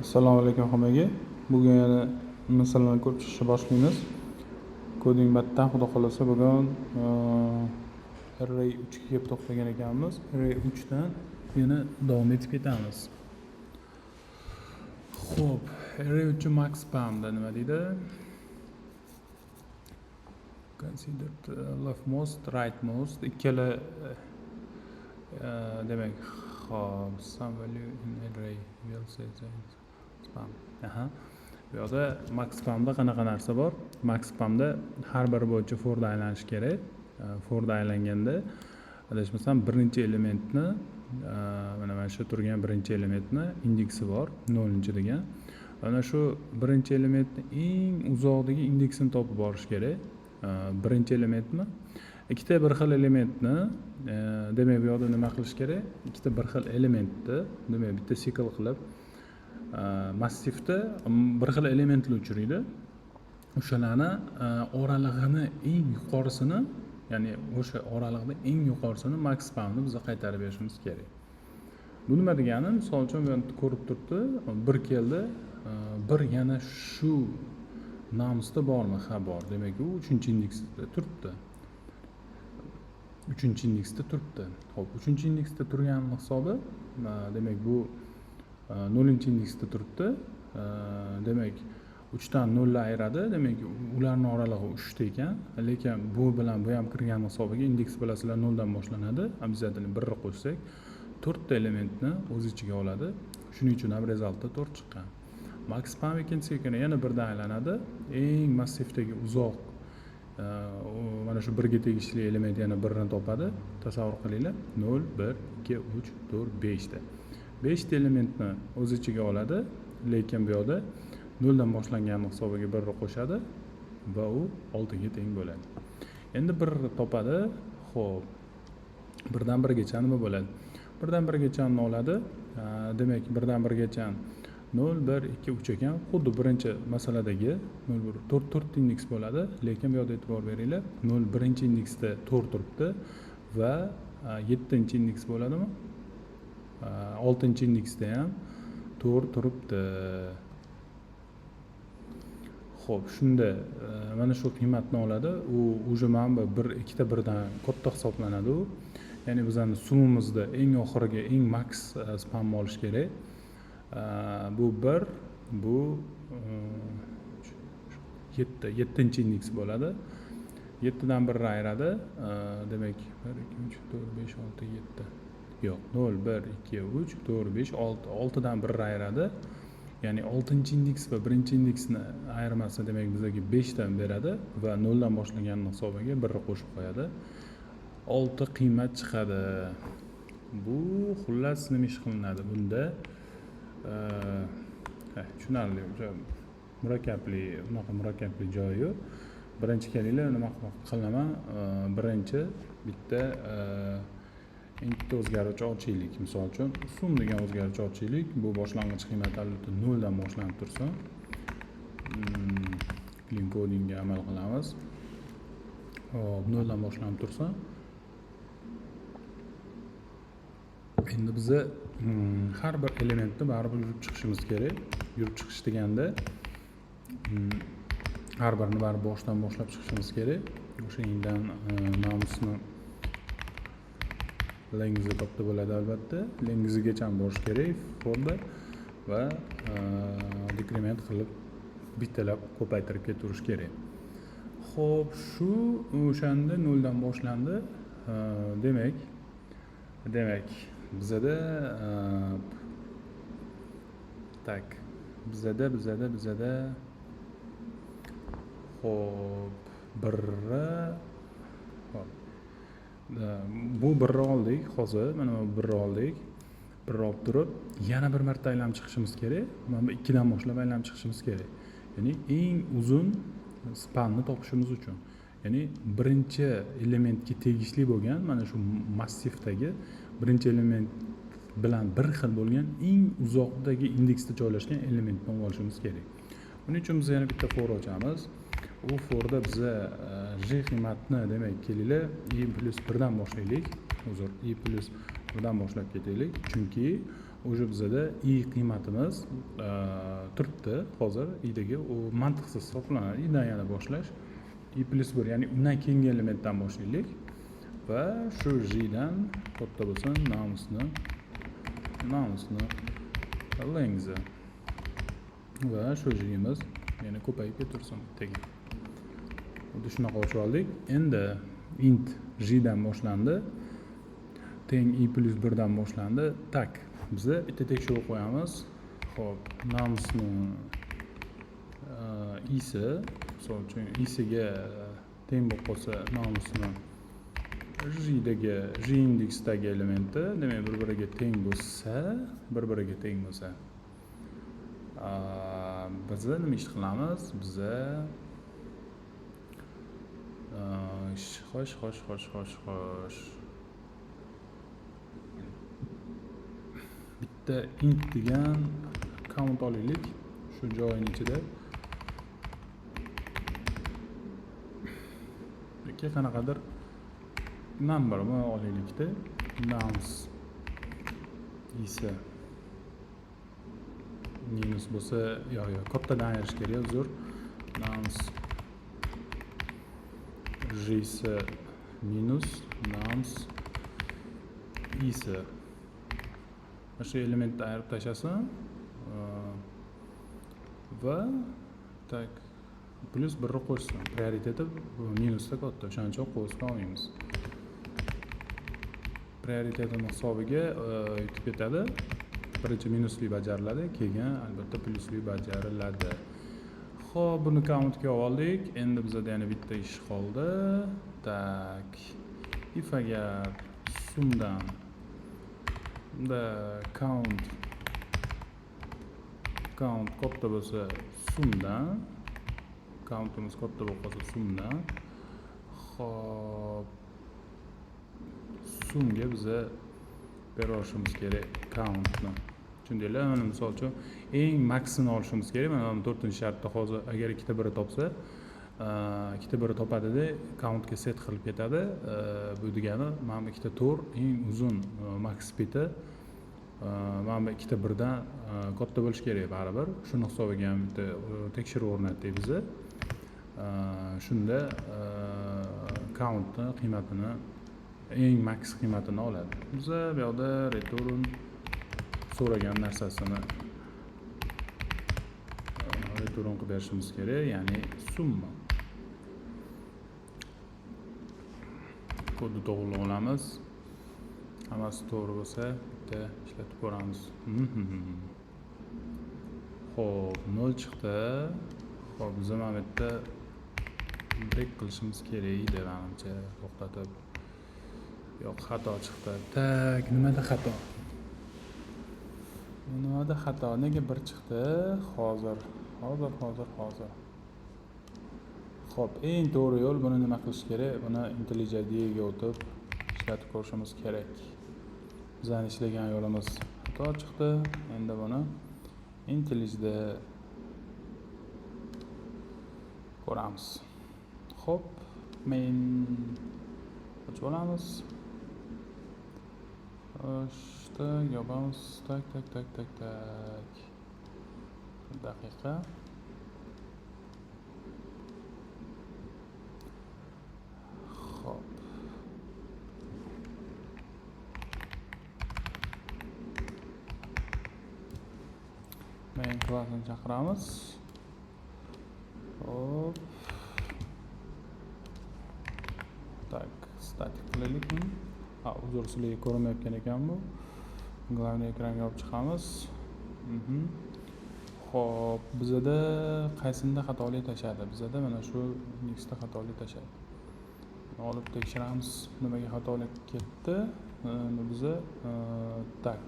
Assalomu alaykum hammaga. Bugun yana masalalarni ko'rib chiqishni boshlaymiz. Coding Batdan, xudo xohlasa, bugun array 3 ga kelib to'xtagan ekanmiz. Array 3 dan yana davom etib ketamiz. Xo'p, array 3 max span'da nima deydi? Considered leftmost, rightmost ikkala demak, xo'p, some value in array will say span. Aha. Bu yoqda max span'da qanaqa narsa bor? Max span'da har biri bo'yicha forda aylanish kerak. Forda aylanganda, adashmasam, birinchi elementni, mana shu turgan birinchi elementni indeksi bor, nollinchi degan. Mana shu birinchi elementni eng uzoqdagi indeksini topib borish kerak. Birinchi elementmi? Ikkita bir xil elementni, demak, bu yoqda nima qilish kerak? Ikkita bir xil elementni, demak, bitta sikl qilib, massivda bir xil elementlar uchraydi. O'shalarni oralig'ini eng yuqorisini, ya'ni o'sha oraliqda eng yuqorisini, max spanni biz qaytarib berishimiz kerak. Bu nima degani? Misol uchun, bu yerda ko'rib turibdi, bir keldi, bir yana shu numsda bormi? Ha, bor. Demak, u uchinchi indeksda turibdi. Uchinchi indeksda turibdi. Xo'p, uchinchi indeksda turganini hisobi, demak, bu nollinchi indeksda turibdi. Demak, uchdan nolni ayiradi, demak, ularni oralig'i uchta ekan. Lekin bu bilan bu ham kirgan hisobiga indeks, bilasizlar, noldan boshlanadi. Обязательно birni qo'shsak, to'rtta elementni o'z ichiga oladi. Shuning uchun ham resultda to'rt chiqqan. Max span ikkinchisiga kelganda yana birdan aylanadi. Eng massivdagi uzoq, mana shu birga tegishli element yana birni topadi. Tasavvur qilinglar, nol, bir, ikki, uch, to'rt, beshta. Beshta elementni o'z ichiga oladi, lekin bu yoqda noldan boshlangani hisobiga birni qo'shadi va u oltiga teng bo'ladi. Endi bir topadi. Ho'p, birdan birgacha nima bo'ladi? Birdan birgachani oladi. Demak, birdan birgacha nol, bir, ikki, uch ekan, xuddi birinchi masaladagi nol, bir, to'rt, to'rtta indeks bo'ladi. Lekin bu yoqda e'tibor beringlar, nol birinchi indeksda to'rt turibdi va yettinchi indeks bo'ladimi, oltinchi indeksda ham to'rt turibdi. Ho'p, shunda mana shu qiymatni oladi. U уже mana bu bir, ikkita birdan katta hisoblanadi u, ya'ni bizani summamizda eng oxiriga, eng max spanni olish kerak. Bu bir, bu yetti, yettinchi indeks bo'ladi. Yettidan birni ayiradi. Demak, bir, ikki, uch, to'rt, besh, olti, yetti, yo'q, nol, bir, ikki, uch, to'rt, besh, olti. Oltidan birni ayiradi, ya'ni oltinchi indeks va birinchi indeksni ayirmasi, demak, bizga beshdan beradi va noldan boshlaganini hisobiga birni qo'shib qo'yadi, olti qiymat chiqadi. Bu, xullas, nima ish qilinadi bunda? Tushunarli, o'sha murakkabli, unaqa murakkabli joyi yo'q. Birinchi, kelinglar, nima qilaman? Birinchi bitta ikkita o'zgaruvchi ochaylik. Misol uchun, sum degan o'zgaruvchi ochaylik. Bu boshlang'ich qiymat albatta noldan boshlanib tursin. Clean codingga amal qilamiz. Hop, noldan boshlanib tursin. Endi biza har bir elementni baribir yurib chiqishimiz kerak. Yurib chiqish deganda, har birini baribir boshidan boshlab chiqishimiz kerak. O'sha yendan numsni length'i katta bo'ladi albatta. Length'igacha borish kerak forda va dekrement qilib, bittalab ko'paytirib ketaverish kerak. Ho'p, shu o'shanda noldan boshlandi. Demak, bizada, так, bizada, ho'p, birni, hop, bu birni oldik hozir, mana bu birni oldik. Birni olib turib, yana bir marta aylanib chiqishimiz kerak. Mana bu ikkidan boshlab aylanib chiqishimiz kerak, ya'ni eng uzun spanni topishimiz uchun, ya'ni birinchi elementga tegishli bo'lgan, mana shu massivdagi birinchi element bilan bir xil bo'lgan eng uzoqdagi indeksda joylashgan elementni olib olishimiz kerak. Buning uchun biz yana bitta for ochamiz. U forda biza j qiymatni, demak, kelinglar, i plyus birdan boshlaylik, uzr, i plyus birdan boshlab ketaylik, chunki Уже bizada i qiymatimiz turibdi hozir idagi, u mantiqsiz hisoblanadi. I dan yana boshlash, i plyus 1, ya'ni undan keyingi elementdan boshlaylik va shu j dan katta bo'lsin numsni length'i va shu j'imiz yana ko'payib ketaversin bittaga. Xuddi shunaqa ochib oldik. Endi int j dan boshlandi, teng i plyus 1 dan boshlandi. Tak, biza bitta tekshiruv qo'yamiz. Xo'p, numsni isi, misol uchun isiga teng bo'lib qolsa numsni j-dagi, j indeksdagi elementi, demak bir-biriga teng bo'lsa, bir-biriga teng bo'lsa, biza nima ish qilamiz? Biza xo'sh, xo'sh, xo'sh, xo'sh, xo'sh. Bitta int degan count olaylik shu joyning ichida. Yoki qanaqadir numberni olaylikda, nums isi minus bo'lsa, yo'q, yo'q, kattadan ayirish kerak, uzr. Nums j'si minus nums isi. Mana shu elementni ayirib tashlasin va tak plyus 1 qo'shsin. Prioriteti minusda katta, o'shaning uchun qo'shib olmaymiz. Prioritetini hisobiga yutib ketadi. Birinchi minusli bajariladi, keyin albatta plyusli bajariladi. Xo'p, buni countga oldik. Endi bizada yana bitta ish qoldi. Tak, if agar sumdan unda count katta bo'lsa sumdan, countimiz katta bo'lib qolsa sumdan, xo'p, sumga biza berishimiz kerak countni. Tushundinglar? Mana misol uchun eng maksini olishimiz kerak. Mana bu 4-shartda hozir agar ikkita biri topsa, ikkita biri topadida countga set qilib ketadi. Bu degani mana bu ikkita to'rt eng uzun max beti, mana bu ikkita birdan katta bo'lishi kerak baribir. Shuni hisobiga ham bitta tekshiruv o'rnatdik biza. Shunda countni qiymatini, eng max qiymatini oladi. Biza bu yoqda return so'ragan narsasini return qilib berishimiz kerak, ya'ni summa. Kodni to'g'rilab olamiz. Hammasi to'g'ri bo'lsa bitta ishlatib ko'ramiz. Xo'p, 0 chiqdi. Xo'p, biz mana bu yerda break qilishimiz kerak edi menimcha, to'xtatib. Yo'q, xato chiqdi. Tak, nimada xato? Nimada xato? Nega 1 chiqdi? Hozir, hozir, hozir, hozir. Xo'p, eng to'g'ri yo'l buni nima qilish kerak? Buni IntelliJ IDEA ga o'tib ishlatib ko'rishimiz kerak. Bizning ishlagan yo'limiz xato chiqdi. Endi buni IntelliJda ko'ramiz. Xo'p, main ochib olamiz. Xo'sh, yopamiz. Tak, tak, tak, tak, tak. Bir daqiqa. Xo'p. Main klassini chaqiramiz. Xo'p. Tak, statik qilaylikmi? Ha, uzr, sizlarga ko'rinmayotgan ekan bu. Главный ekranga olib chiqamiz. Xo'p, bizada qaysinda xatolik tashadi? Bizada mana shu indeksda xatolik tashadi. Olib tekshiramiz, nimaga xatolik ketdi. Endi biza tak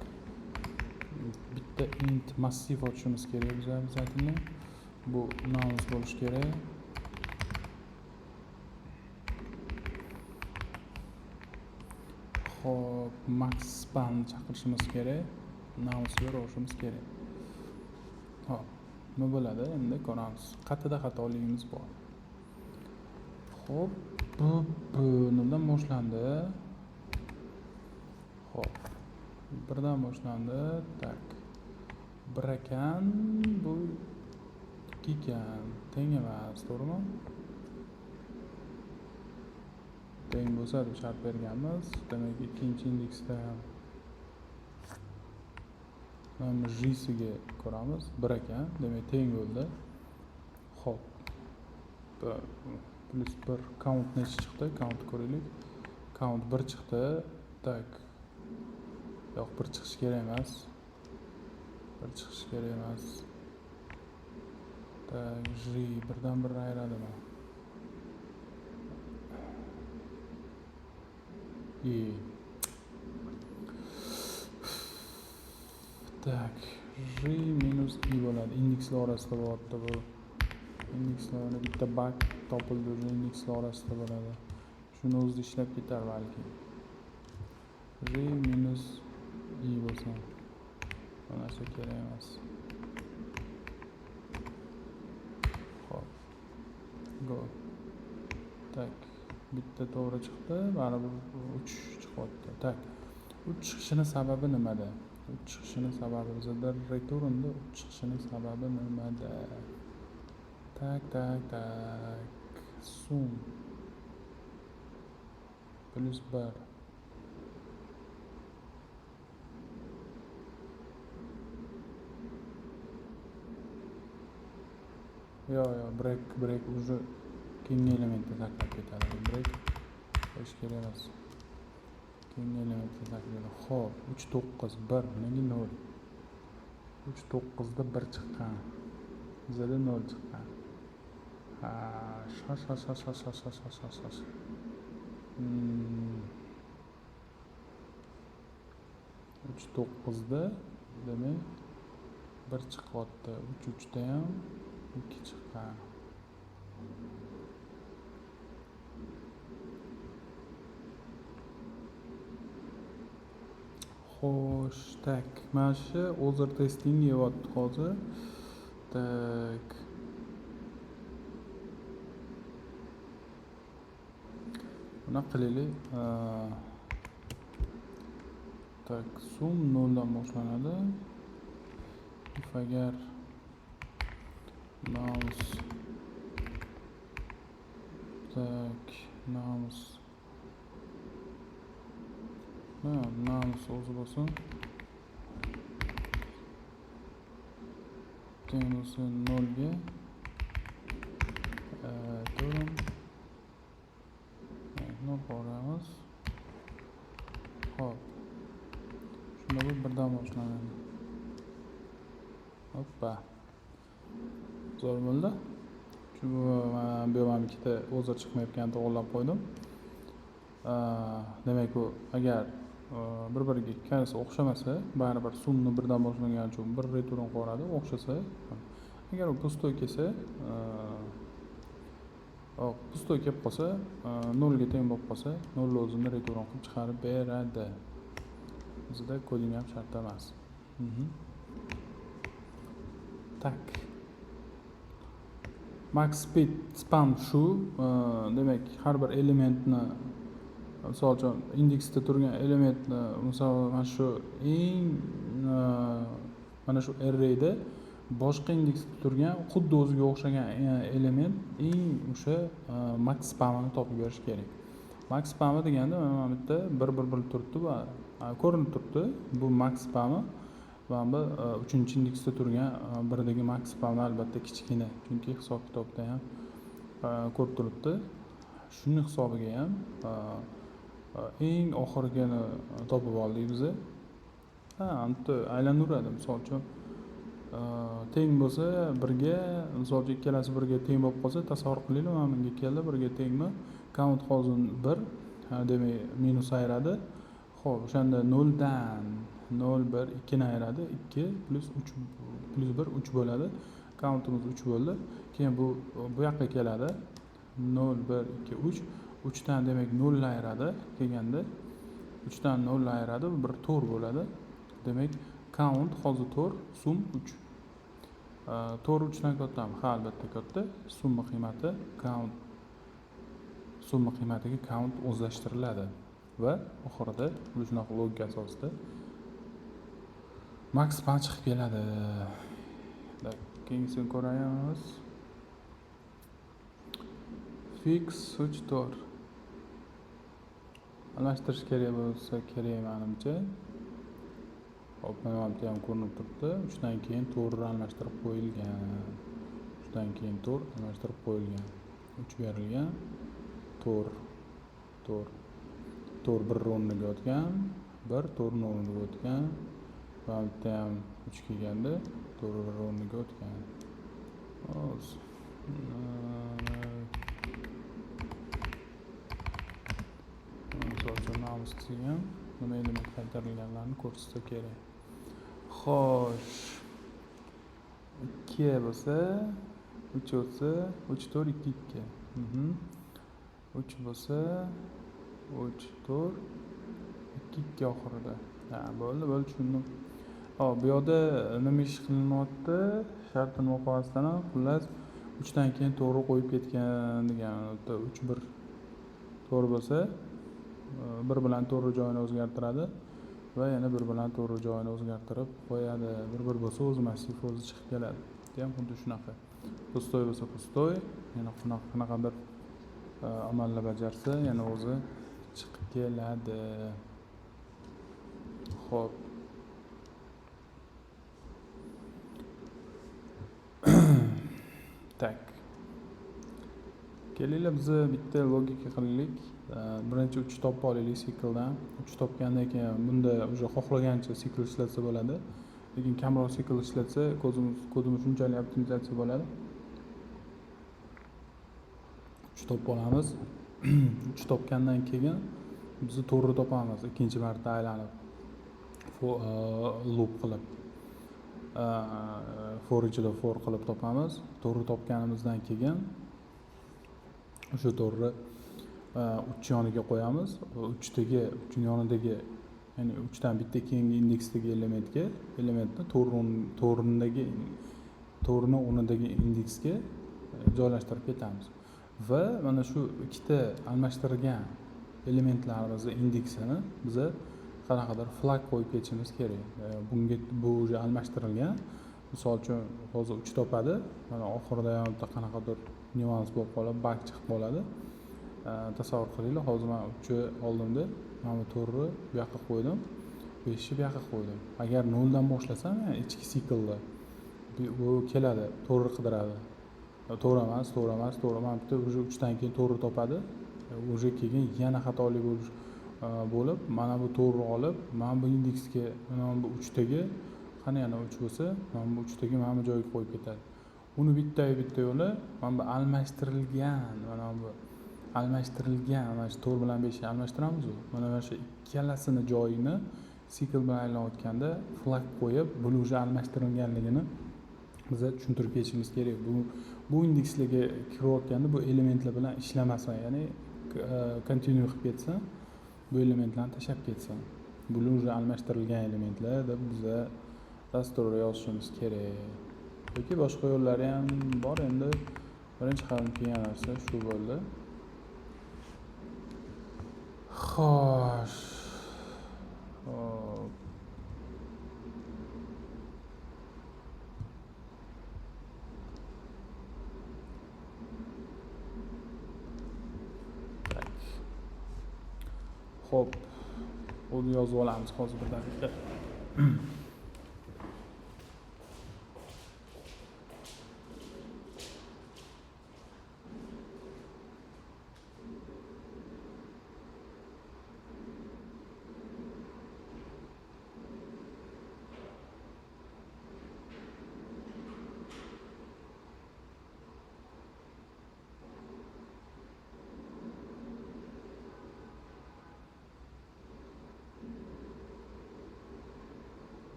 bitta int massiv ochishimiz kerak biza обязательно. Bu nums bo'lishi kerak. Xo'p, max span chaqirishimiz kerak. Nums berishimiz kerak. Xo'p, nima bo'ladi? Endi ko'ramiz. Qayerda xatoligimiz bor. Xo'p, bu nimadan boshlandi? Xo'p. Birdan boshlandi. Tak. 1 ekan, bu 2 ekan. Teng emas, to'g'rimi? Teng bo'lsa deb shart berganmiz. Demak, ikkinchi indeksda ham J'siga ko'ramiz. 1 ekan, demak teng bo'ldi. Xo'p. Plus 1 count necha chiqdi? Count ko'raylik. Count 1 chiqdi. Tak. Yo'q, 1 chiqishi kerak emas. 1 chiqishi kerak emas. Tak, J birdan bir ayradimi? I. Tak, J minus I bo'ladi. Indekslar orasida bo'lyapti bu. Indekslarni bitta bug topildi, o'sha indekslar orasida bo'ladi. Shuni o'zida ishlab ketar balki. J minus I bo'lsa. Bu narsa kerak emas. Xo'p. Go. Tak, bitta to'g'ri chiqdi, baribir 3 chiqyapti. Tak. 3 chiqishini sababi nimada? 3 chiqishini sababi bizda returnda 3 chiqishini sababi nimada? Tak, tak, tak. Sum plus 1. Yo'q, yo'q, break уже keyingi elementni saqlab ketadi. Break qo'yish kerak emas. Keyingi elementni saqlaydi. Xo'p, 3 9 1 nega 0? 3 9 da 1 chiqqan. Bizada 0 chiqqan. Ha, shosh, shosh, shosh, shosh, shosh, shosh, shosh, shosh. 3 9 da demak 1 chiqyapti. 3 3 da ham 2 chiqqan. Xo'sh, tak, mana shu other testing yeyapti hozir. Tak. Buni qilaylik. Tak, sum 0 dan boshlanadi. If agar mouse tak mouse ha mouse o'zi bo'lsin teng bo'lsa 0 ga to'g'ri 0 qo'yamiz. Xo'p, shunda bu birdan boshlanadi. Hoppa, zo'r bo'ldi. Shu bu ham ikkita o'zi chiqmayotganini to'g'rilab qo'ydim. Demak, bu agar bir-biriga ikkalasi o'xshamasa, baribir sumni birdan boshlangani uchun bir return qo'yadi, o'xshasa. Agar u pustoy kelsa, pustoy kelib qolsa, 0 ga teng bo'lib qolsa, 0 o'zini return qilib chiqarib beradi. Bizda koding ham shart emas. Tak. Max speed spam shu, demak har bir elementni, misol uchun indeksda turgan elementni, misol mana shu eng mana shu arrayda boshqa indeksda turgan xuddi o'ziga o'xshagan element eng o'sha max spamini topib berish kerak. Max spami deganda mana bu yerda 1 1 1 turibdi va ko'rinib turibdi. Bu max spami va bu 3-indeksda turgan birdagi max spamni albatta kichkina, chunki hisob kitobda ham ko'rib turibdi. Shuni hisobiga ham eng oxirgini topib oldik biz. Ha, anta aylanaveradi. Misol uchun teng bo'lsa birga, misol uchun ikkalasi birga teng bo'lib qolsa, tasavvur qilinglar, mana bunga keldi, birga tengmi? Count hozir 1, demak minus ayiradi. Xo'p, o'shanda 0 dan 0 1 2 ni ayiradi. 2 plus 3 plus 1 3 bo'ladi. Countimiz 3 bo'ldi. Keyin bu yoqqa keladi. 0 1 2 3. 3 dan demak 0 ni ayiradi. Kelganda 3 dan 0 ni ayiradi, bu bir 4 bo'ladi. Demak, count hozir 4, sum 3. 4 3 dan kattami? Ha, albatta katta. Summa qiymati count summa qiymatiga count o'zlashtiriladi va oxirida shunaqa logika asosida Max span chiqib keladi. Keyingisini ko'ramiz. Fix 3 4. Almashtirish kerak bo'lsa kerak menimcha. Hop, mana bu yerda ham ko'rinib turibdi. 3 dan keyin 4 almashtirib qo'yilgan. 3 dan keyin 4 almashtirib qo'yilgan. 3 berilgan. 4 4 4 1 o'rniga o'tgan, 1 4 o'rniga o'tgan. Va bu yerda ham 3 kelganda 4 1 o'rniga o'tgan. Hozir misol uchun namus degan nima element qaytarilganlarni ko'rsatsa kerak. Xo'sh. 2 bo'lsa 3 o'tsa 3 4 2 2. 3 bo'lsa 3 4 2 2 oxirida. Ha, bo'ldi, bo'ldi, tushundim. Hop, bu yoqda nima ish qilinyapti? Shartni muqovasidan ham xullas 3 dan keyin to'g'ri qo'yib ketgan degan. 3 1 to'g'ri bo'lsa 1 bilan to'g'ri joyini o'zgartiradi va yana 1 bilan to'g'ri joyini o'zgartirib qo'yadi. 1 1 bo'lsa o'zi massiv o'zi chiqib keladi. Bu ham xuddi shunaqa. Pustoy bo'lsa pustoy, yana qanaqadir amalni bajarsa yana o'zi chiqib keladi. Xo'p. Tak. Kelinglar biz bitta logika qilaylik. Birinchi 3 topib olaylik sikldan. 3 topgandan keyin bunda уже xohlagancha sikl ishlatsa bo'ladi. Lekin kamroq sikl ishlatsa, kodimiz shunchalik optimizatsiya bo'ladi. 3 topib olamiz. 3 topgandan keyin biz to'g'ri topamiz ikkinchi marta aylanib loop qilib. For ichida for qilib topamiz. To'g'ri topganimizdan keyin o'sha to'g'ri 3 yoniga qo'yamiz. 3 yonidagi, ya'ni 3 dan bitta keyingi indeksdagi elementga, elementni to'rni o'rnidagi indeksga joylashtirib ketamiz. Va mana shu ikkita almashtirgan elementlarimizni indeksini biz qanaqadir flag qo'yib ketishimiz kerak. Bunga bu уже almashtirilgan. Misol uchun hozir 3 topadi. Mana oxirida ham bitta qanaqadir nyuans bo'lib qolib, bug chiqib qoladi. Tasavvur qilinglar, hozir men 3 oldimda, mana bu 4ni bu yoqqa qo'ydim, 5ni bu yoqqa qo'ydim. Agar 0 dan boshlasam, ya'ni ichki siklda bu keladi, to'g'ri qidiradi. To'g'ri emas, to'g'ri emas, to'g'ri. Mana bitta уже 3 dan keyin to'g'ri topadi. Уже keyin yana xatolik bo'lib, mana bu to'g'ri olib, mana bu indeksga, mana bu 3dagi, qani yana 3 bo'lsa, mana bu 3dagi mana bu joyga qo'yib ketadi. Uni bitta-bitta yo'li mana bu almashtirilgan, mana bu almashtirilgan, mana shu 4 bilan 5 ni almashtiramiz-ku. Mana shu ikkalasini joyini sikl bilan aylanayotganda flag qo'yib, buni уже almashtirilganligini biz tushuntirib ketishimiz kerak. Bu indekslarga kirayotganda bu elementlar bilan ishlamasa, ya'ni continue qilib ketsa, bu elementlarni tashlab ketsa, bular уже almashtirilgan elementlar deb biza dasturda yozishimiz kerak. Yoki boshqa yo'llari ham bor. Endi birinchi qadam kelgan narsa shu bo'ldi. Xo'sh. Hop. Xo'p, uni yozib olamiz hozir bir daqiqa.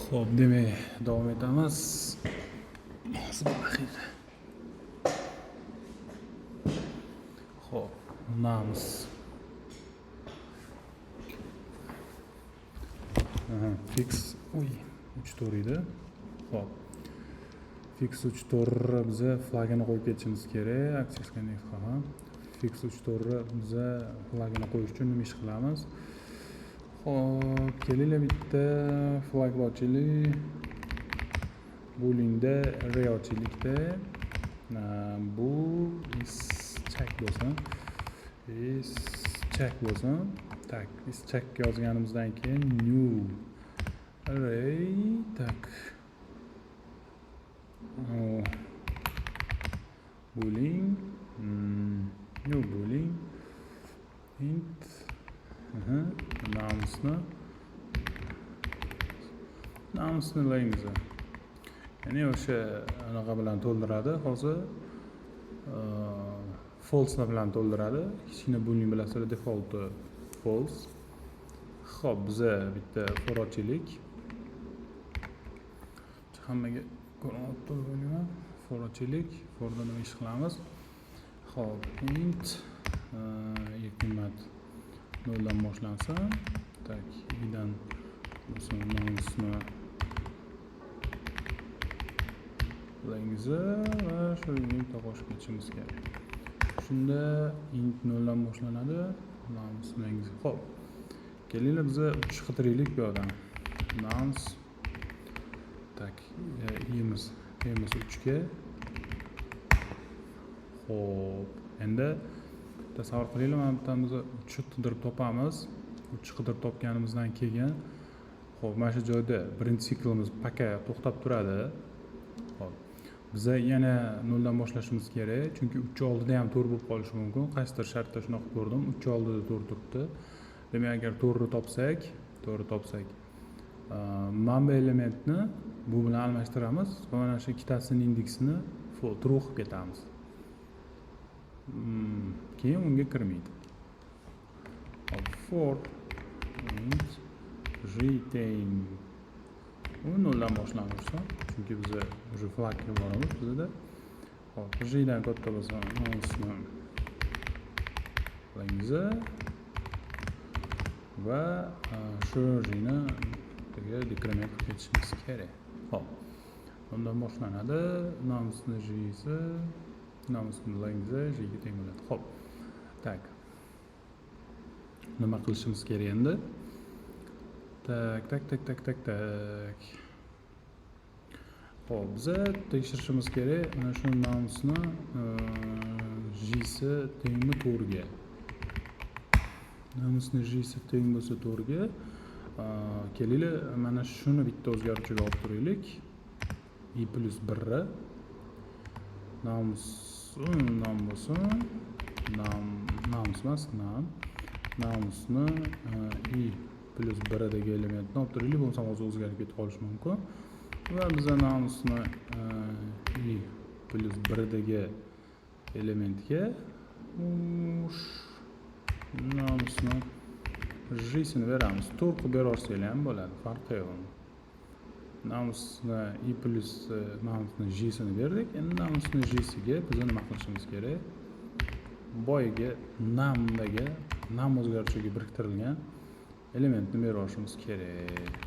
Xo'p, demak, davom etamiz. Hozir bir daqiqa. Xo'p, nums. Aha, fix, uy, 3 4 edi. Xo'p. Fix 3 4 biza flagini qo'yib ketishimiz kerak. Access connect ha. Fix 3 4 biza flagini qo'yish uchun nima ish qilamiz? Xo'p, kelinglar bitta flag ochaylik. Boolean'da array ochaylikda. Bu is check bo'lsin. Is check bo'lsin. Tak, is check yozganimizdan keyin new array, tak. Boolean, new boolean int, numsni length, ya'ni o'sha anaqa bilan to'ldiradi. Hozir false bilan to'ldiradi. Kichkina boolean bilasizlar, default false. Xo'p, biza bitta for ochaylik. Hammaga ko'rinyapti deb o'ylayman. For ochaylik. Forda nima ish qilamiz? Xo'p, int qiymat noldan boshlansin. Tak, i'dan bo'lsin numsni length va shu bitta qo'shib ketishimiz kerak. Shunda int noldan boshlanadi. Nums length. Xo'p. Kelinglar biza 3 qidiraylik bu yoqdan. Nums, tak, i'miz 3 ga. Xo'p, endi tasavvur qilinglar, mana bu yerdan biz 3 qidirib topamiz. 3 qidirib topganimizdan keyin, xo'p, mana shu joyda birinchi siklimiz paka to'xtab turadi. Xo'p, biza yana noldan boshlashimiz kerak, chunki 3 oldida ham 4 bo'lib qolishi mumkin. Qaysidir shartda shunaqa ko'rdim, 3 oldida 4 turibdi. Demak, agar 4 topsak, mana bu elementni bu bilan almashtiramiz va mana shu ikkitasining indeksini true qilib ketamiz. Keyin unga kirmaydi. Hop, for int j teng u noldan boshlanursa, chunki biz уже flagga boramiz bizda. Hop, j dan katta bo'lsa numsni length va shu jni dekrement qilib ketishimiz kerak. Hop, undan boshlanadi. Numsni j'si, numsni length j ga teng bo'ladi. Hop, tak. Nima qilishimiz kerak endi? Tak, tak, tak, tak, tak, tak. Hop, biza tekshirishimiz kerak mana shu numsni j'si tengmi 4ga. Numsni j'si teng bo'lsa 4ga. Kelinglar mana shuni bitta o'zgaruvchiga olib turaylik. I plus 1 nums, nam bo'lsin. Nam, nums emas, nam. Numsni i plus 1dagi elementni olib turaylik, bo'lmasam hozir o'zgarib ketib qolishi mumkin. Va biza numsni i plus 1dagi elementga numsni j'sini beramiz. 4 qilib beraversanglar ham bo'ladi, farqi yo'q. Numsni i plus numsni j'sini berdik. Endi numsni j'siga biz nima qilishimiz kerak? Boyagi namdagi nam o'zgaruvchiga biriktirilgan elementni berishimiz kerak.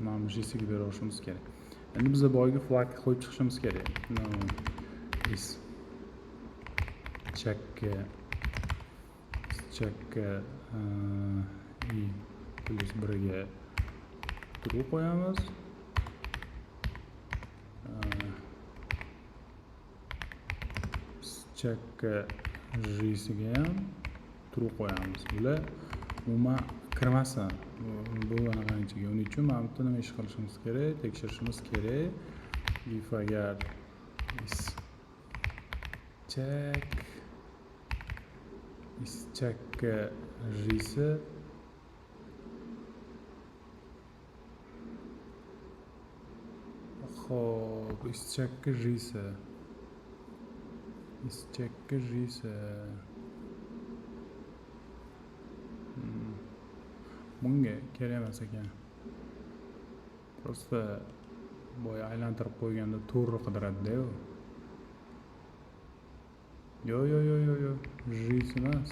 Nam j'siga berishimiz kerak. Endi biz boyagi flag qo'yib chiqishimiz kerak. Is check i plus 1ga true qo'yamiz. Check j'siga ham true qo'yamiz. Bular umuman kirmasin bu anaqaning ichiga. Uning uchun mana bu yerda nima ish qilishimiz kerak? Tekshirishimiz kerak. If agar is check is check j'si Xo'p, ischakka jisi. Ischakka jisi. Bunga kerak emas ekan. Просто boya aylantirib qo'yganda to'g'ri qidiradi-da u. Yo yo yo yo yo, jis emas.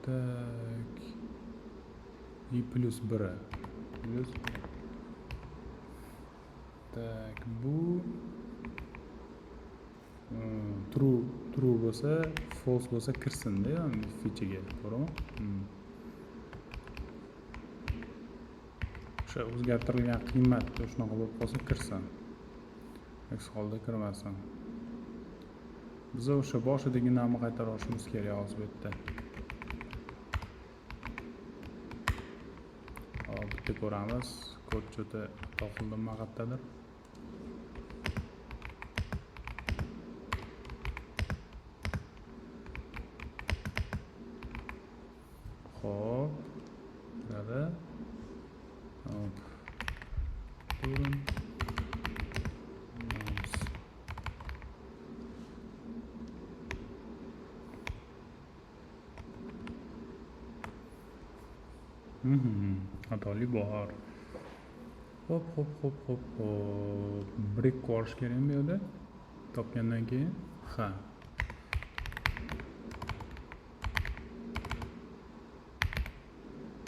Так. I plus 1. Plus. Так, bu true, true bo'lsa, false bo'lsa kirsin-da, if ichiga, to'g'rimi? O'sha o'zgartirilgan qiymat shunaqa bo'lib qolsa kirsin. Aks holda kirmasin. Biz o'sha boshidagi namni qaytarib olishimiz kerak hozir bu yerda. Hop, bitta ko'ramiz. Kod cho'ta topildimi qayerdadir? Xo'p, kiradi. Hop. Turun. Xatolik bor. Hop, hop, hop, hop, hop. Break ko'rish kerakmi bu yerda? Topgandan keyin, ha.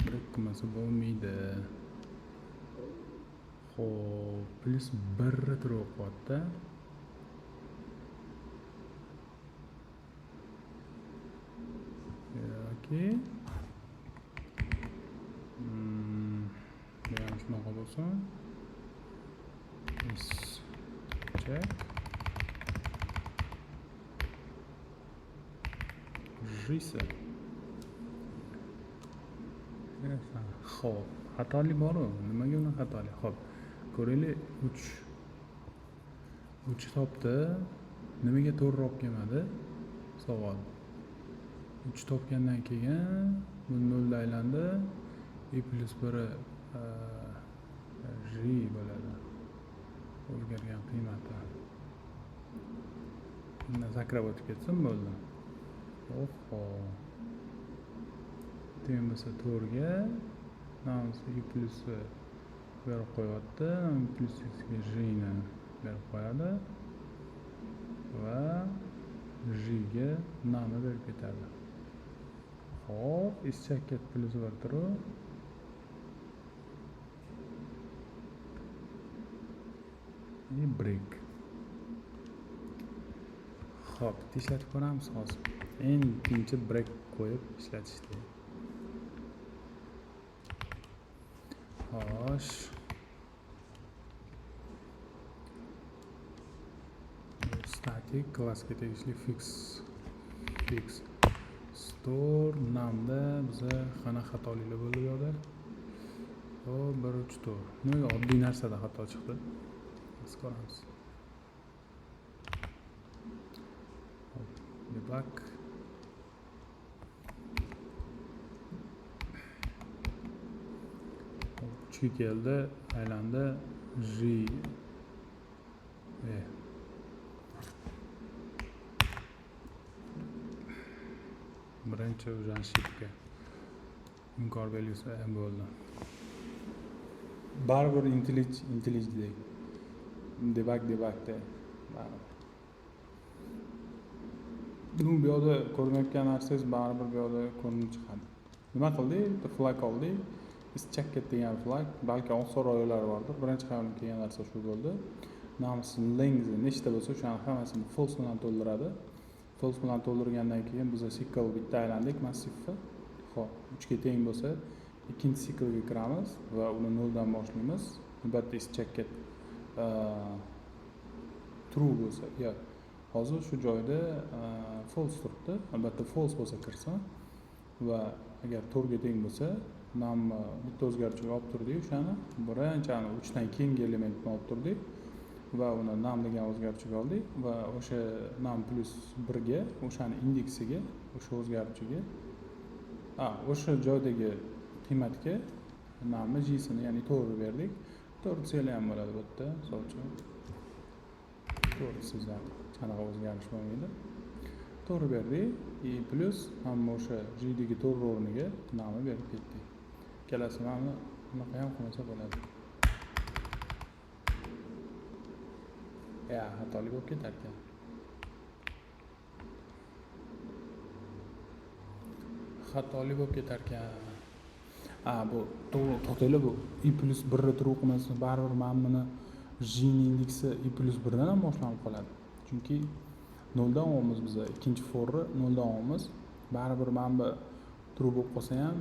Break qilmasa bo'lmaydi. Xo'p, plus 1 turyapti. Yoki bu ham shunaqa bo'lsin. Is check. Jisa. Xo'p, xatolik bor-u. Nimaga unaqa xatolik? Xo'p, ko'raylik, 3. 3 topdi. Nimaga to'g'riroq kelmadi? Savol. 3 topgandan keyin bu 0 da aylandi. I plus 1 J bo'ladi. O'zgargan qiymati. Undan sakrab o'tib ketsin bo'ldi. Oho. Teng bo'lsa 4ga, namsi I plusi berib qo'yapti, nam plus X ga J ni berib qo'yadi va J ga namni berib ketadi. Xo'p, ischakka plus 1 turib. И break. Xo'p, ishlatib ko'ramiz hozir. Eng ikkinchi break qo'yib ishlatishdi. Xo'sh. Static klassga tegishli fix store namda biza qanaqa xatoliklar bo'ldi bu yerda? Xo'p, 1 3 4. Nimaga oddiy narsada xato chiqdi? Biz ko'ramiz. Hop, debug. Hop, 3 keldi, aylandi. J E. Birinchi o'sha inkor belgisi bo'ldi. Baribir IntelliJdek. Debug debugda baribir. Bu yoqda ko'rinayotgan narsangiz baribir bu yoqda ko'rinib chiqadi. Nima qildik? Bitta flag oldik. Is checked degan flag, balki osonroq yo'llari bordir. Birinchi xayolimga kelgan narsa shu bo'ldi. Namsi length nechta bo'lsa, o'shani hammasini false bilan to'ldiradi. False bilan to'ldirgandan keyin biz cycle bitta aylandik massivni. Xo'p, 3 ga teng bo'lsa, ikkinchi cyclega kiramiz va uni 0 dan boshlaymiz. Albatta is checked true bo'lsa, yo'q. Hozir shu joyda false turibdi. Albatta false bo'lsa kirsin va agar 4 ga teng bo'lsa, nam bitta o'zgaruvchiga olib turdik o'shani. Birinchi 3 dan keyingi elementni olib turdik va uni nam degan o'zgaruvchiga oldik va o'sha nam plus 1 ga, o'shani indeksiga, o'sha o'zgaruvchiga, o'sha joydagi qiymatga namni j'sini, ya'ni to'g'ri berdik 4 desanglar ham bo'ladi bu yerda, misol uchun 4 desangiz ham qanaqa o'zgarish bo'lmaydi. To'g'ri berdik и plyus hamma o'sha jdagi to'g'ri o'rniga nami berib ketdik. Ikkalasi mana bunaqa ham qilmasa bo'ladi. Ya, xatolik bo'lib ketar ekan. Xatolik bo'lib ketar ekan. A, bu to'xtanglar, bu i plyus 1 ni true qilmasa baribir mana buni j ning indeksi i plyus 1 dan ham boshlanib qoladi. Chunki 0 dan olamiz biz, ikkinchi forni 0 dan olamiz. Baribir mana bu true bo'lib qolsa ham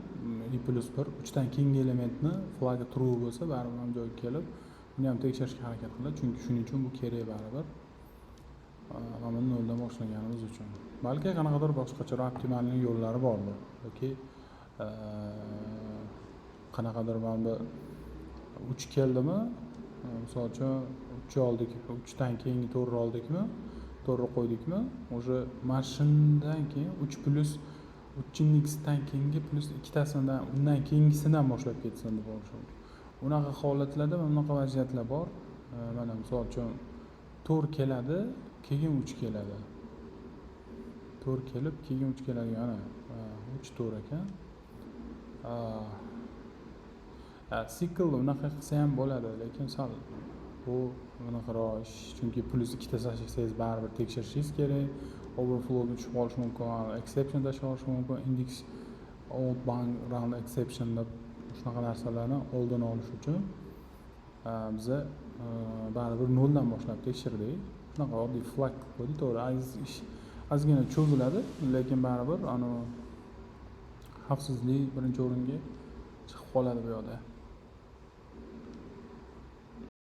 i plyus 1 3 dan keyingi elementni flagi true bo'lsa baribir ham joyiga kelib buni ham tekshirishga harakat qiladi, chunki shuning uchun bu kerak baribir. Mana buni 0 dan boshlaganimiz uchun. Balki qanaqadir boshqacharoq optimal yo'llari bordir yoki qanaqadir mana bu 3 keldimi? Misol uchun 3 oldik, 3 dan keyingi 4 oldikmi? 4 qo'ydikmi? O'sha mana shundan keyin 3 plyus 3 indeksdan keyingi plyus ikkitasidan, undan keyingisidan boshlab ketsin deb olish mumkin. Unaqa holatlarda mana bunaqa vaziyatlar bor. Mana misol uchun 4 keladi, keyin 3 keladi. 4 kelib, keyin 3 keladi. Ana 3 4 ekan. Sikl unaqa qilsa ham bo'ladi, lekin sal bu bunaqaroq ish, chunki plyus ikkita tashlasangiz baribir tekshirishingiz kerak. Overflowga tushib qolishi mumkin, exception tashlab olishi mumkin, index out bound round exception deb shunaqa narsalarni oldini olish uchun biza baribir 0 dan boshlab tekshirdik. Shunaqa oddiy flag qilib qo'ydik. To'g'ri, ish ozgina cho'ziladi, lekin baribir xavfsizlik birinchi o'ringa chiqib qoladi bu yoqda.